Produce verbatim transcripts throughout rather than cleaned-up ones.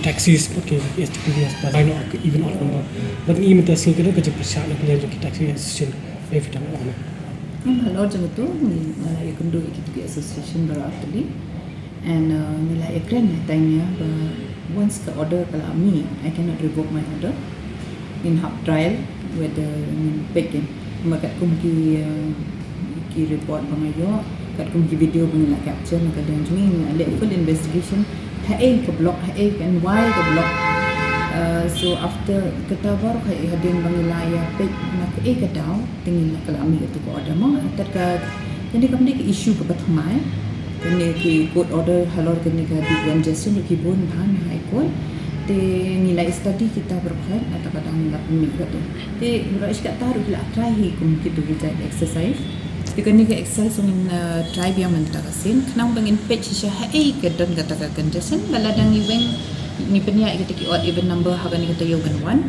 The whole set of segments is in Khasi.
Taxis, okay, S T P V S, but I know even odd number. But ngi mynta sngi ka dang ka jingpyrshah na ka liang jong ki taxi association, if you don't know. Em halor jong tu, ngi, uh, ïa kynduh ïa kitu ki association baroh artylli. And, uh, ngi la ïakren ïa time ïa ba once ka order ka la mih, I cannot revoke my order. Ngin hap trial whether ngin peit ïa. Namar katkum ki, uh, ki report ba nga ïoh, katkum ki video ba ngi la capture na ka liang jong ngi, ngi la leh full investigation. Haei ka block, haei ka, and why ka block. Uh, so after kata baroh, haei hadien ba ngi la ïa peit na kaei ka daw, te ngi la, ka la mih ïa tu ka order mo. Tad ka, kane kam dei ka issue kaba thymmai. Kane ki court order halor kane ka decongestion ruh ki bun bha na High Court. Te ngi la study kita baroh, nata ka daw ngi la pynmih katu. Te baroh shi katta ruh ki la try hi kum kitu ki jait exercise. Te kane ka exercise ngin, uh, try biang mynta ka sien. Khnang ba ngin peit shisha haei ka don kata ka congestion. Ba lada ngi weng, ngi pynïaid kita ki odd even number ha kane ka taïew kan wan,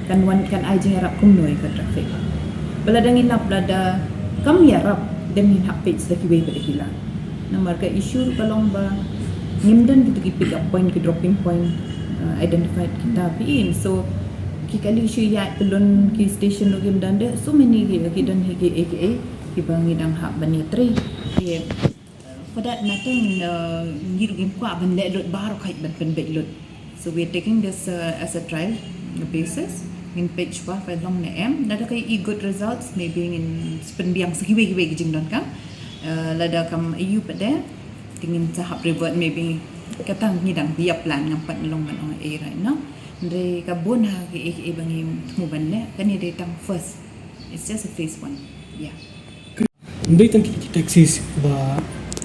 kan wan, kan ai jingïarap kumno ïa ka traffic. Ba lada ngi lap lada kam ïarap, then ngin hap peit sa kiwei pat ki la. Namar ka issue ruh ka long ba ngim don kita ki pick up point, ki dropping point, uh, identified kita phi in. So ki kali shu ïaid pynlong ki station ruh ngim don de, so many ki, ki don hi ki A K A kiba ngi dang hap ban ïatrei. Ki For that matter, uh, ngi ruh ngim kwah ban leh lut baroh, kait ban pynbeit lut. So we're taking this, uh, as a trial basis. Ngin peit shuwa ka long ne em. Lada ka i good results, maybe ngin pynbiang sa kiwei kiwei ki jingdonkam. Uh, lada kam aiu pat de, te ngin sa hap revert maybe. Kata ngi dang biang plan, ngam pat long ban ong ei right now. Hynrei ka bun ha ki ei ei ba ngi thmu ban leh, kane dei tang first. It's just a phase one. Yeah. Hynrei tang ki, ki taxis ba,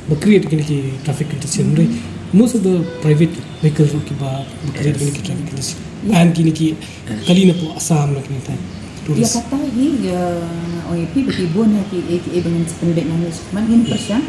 ba create kine ki traffic congestion. Hynrei most of the private vehicles ruh kiba, ba create kine ki traffic congestion. Yeah. And kine ki kali na pdeng Assam na kine ki tourist. Ïa kata hi, ïa, oi, phi ba ki bun ha ki, eh, ki, eh, ba ngin sa pynbeit nangne shakhmat ngin pyrshang.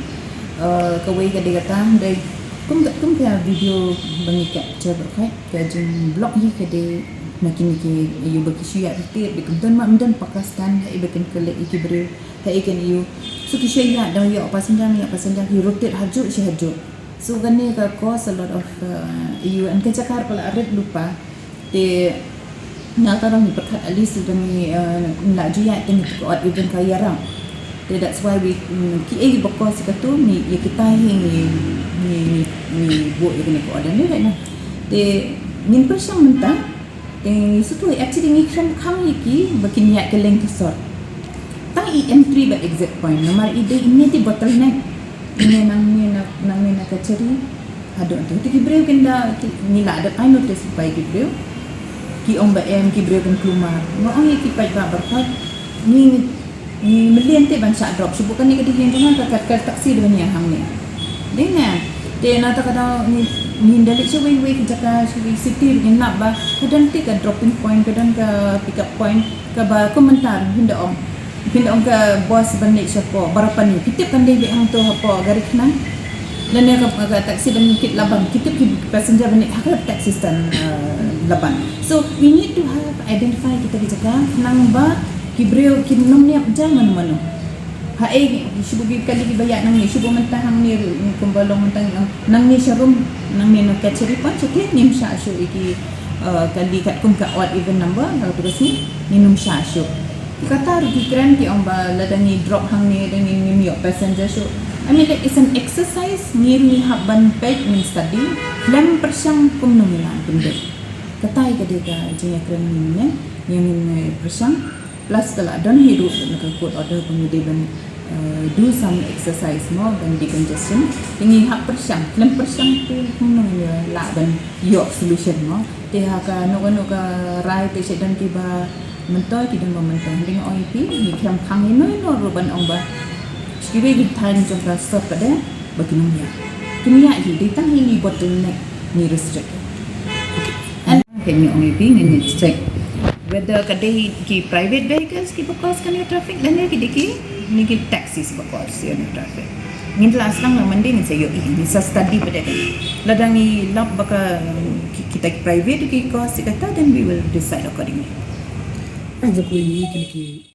Eh, kawei ka dei kata, hynrei kum ka, kum ka video ba ngi capture baroh, ka jingblock hi ka dei na kine ki, ïa, ba ki shu ïaid ritier, ba kum don ma, ym don pa ka stand, ïa, ba kin kylli ïa ki briew. Haei kan ïoh. So ki shu ïa dang ïoh passenger, ïoh passenger ki rotate hajuh shi hajuh. So kane ka cause a lot of, uh, ïoh, and ka jaka ruh ka la rit lypa. Te na ka rang pyrkhat at least dang, uh, la ju ïa teng ka odd even ka ïarap. Te that's why we, mm, kiei ba cause katu ngi, ïa kita hi ngi, ngi, ngi, ngi buh ïa kane ka odd even right now. Te ngin pyrshang mynta. Te ngi shu tu actually ngi kren kham ïa ki ba kin ïaid kylleng ka sor. Tang i entry bad exit point namar i dei ine i bottleneck. Ine nangne na, nangne na Kachari haduh tu. Te ki briew kin da, ki, ngi la da, I notice ba ki briew ki ong ba em, ki briew kin kulmar. Nga ong ïa ki paidbah baroh, ngi Ngi mlien te ban shah drop, shu buh kane ka dei ïing jong nga, ka, ka, ka taxi dei ban ïa hangne. Dei ne? Te na ta ka daw ngi, ngi da leit sha wei wei ka jaka, sha wei city ruh ngin lap ba ka don te ka dropping point, ka don ka pick up point, kaba kum mynta ruh phin da ong, phin da ong ka bus ban leit shapoh Barapani, phi tip kan dei beit hangto hapoh Garikhnang. Lane ka, ka taxi ban kit Labang, ki tip ki passenger ban leit ha ka taxi stand, uh, Labang. So we need to have identify kita ki jaka khnang ba ki briew kin ym niap ja mano mano. Haei, shu buh ki kali kiba ïaid nangne, shu buh mynta hangne ruh, kumba long mynta ngi ong nangne sharum, nangne na Kachari Point, shu te ngim shah shuh ïa ki, uh, kali katkum ka odd even number, ha katu ka sngi ngin ym shah shuh. Kata ruh ki kren ki ong ba lada ngi drop hangne, lada ngin, ngim ïoh passenger shuh. I mean, like, it's an exercise, ngi ruh ngi hap ban peit, ngin study, khlem pyrshang kumno ngi lah ban pynbeit. Kata hi ka dei ka jingïakren mynne, ïa ngin, eh, pyrshang. Plus ka la don hi ruh na ka court order ba ngi dei ban, eh, do some exercise mo, ban decongestion. Te ngi hap pyrshang, khlem pyrshang te kumno ngi lah ban ïoh solution mo. Te ha kano kano ka rai te shu don kiba myntoi, ki don ba myntoi. Hynrei nga ong ïa phi, ngi khlem khang ïano ïano ruh ban ong ba sha kiwei ki thaiñ jong ka sor pat de ba kin ym ïaid. Kin ïaid hi, dei tang hi ngi bottleneck, ngi restrict. And kan ngi ong ïa phi, ngin check whether ka dei ki private vehicles kiba cause kane traffic, lane ki dei kine ki taxis ba cause kane traffic. Ngin la sdang la Monday ngin sa ïohi, ngin sa study pat de. Lada ngi lap ba ka, ki, kita ki private ki cause kata, then we will decide accordingly. Ang sa kawei ngi kine ki